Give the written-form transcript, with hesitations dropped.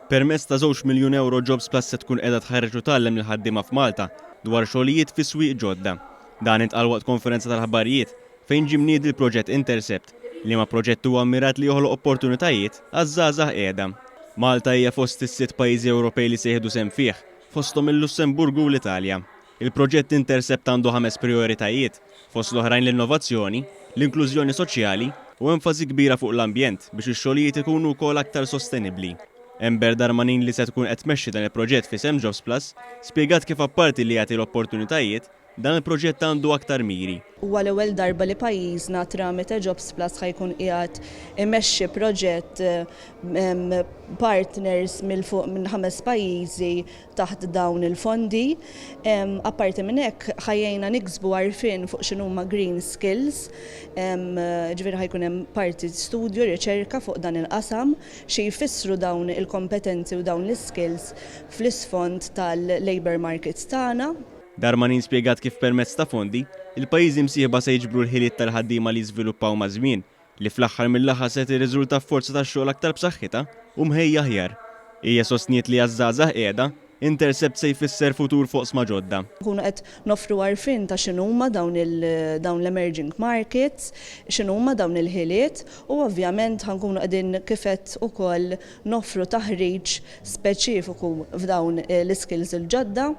Permezz ta' żewġ miljun ewro Jobsplus se tkun qiegħda tħarreġ u tgħallem lill-ħaddiema f'Malta dwar xogħlijiet fi swieq ġodda. Dan intqal waqt konferenza tal-aħbarijiet fejn ġie mniedi l-proġett Intercept, liema proġett huwa mmirat li joħloq opportunitajiet għaż-żgħażagħ qiegħda. Malta hija fost is-sitt pajjiżi Ewropej li se jieħdu sehem fih, fosthom il-Lussemburgu u l-Italja. Il-proġett Intercept għandu ħames prijoritajiet, fost l-oħrajn l-innovazzjoni, l-inklużjoni soċjali u enfasi kbira fuq l-ambjent biex ix-xogħlijiet ikunu wkoll aktar sostenibbli. Amber Darmanin li se tkun qed tmexxi dan il-proġett f'isem Jobsplus, spjegat kif apparti li jagħti l-opportunitajiet, dan il-proġett għandu aktar miri. Huwa l-ewwel darba li pajjiżna tramite Jobsplus ħa jkun qiegħed imexxi proġett partners minn fuq minn ħames pajjiżi taħt dawn il-fondi. Apparti minn hekk, ħa jgħinna niksbu għarfien fuq x'inhuma green skills, ġifieri ħa jkun hemm parti studju, riċerka fuq dan il-qasam, xi jfissru dawn il-kompetenzi u dawn l-iskills fl-isfond tal-labour market tagħna. Darmanin spjegat kif permezz ta' fondi, il-pajjiżi msieħba se jiġbru l-ħiliet tal-ħaddiema li jiżviluppaw maż-żmien, li fl-aħħar mill-aħħar se tirriżulta f'forza tax-xogħol aktar b'saħħitha u mħejja aħjar. Hija sostniet li għaż-żgħażagħ qiegħda, Intercept se jfisser futur f'oqsma ġodda. Nkunu qed noffru għarfien ta' x'inhuma dawn dawn l-emerging markets, x'inhuma dawn il-ħiliet u ovvjament ħa nkunu qegħdin kif għedt ukoll noffru taħriġ speċifiku f'dawn l-iskills il-ġodda.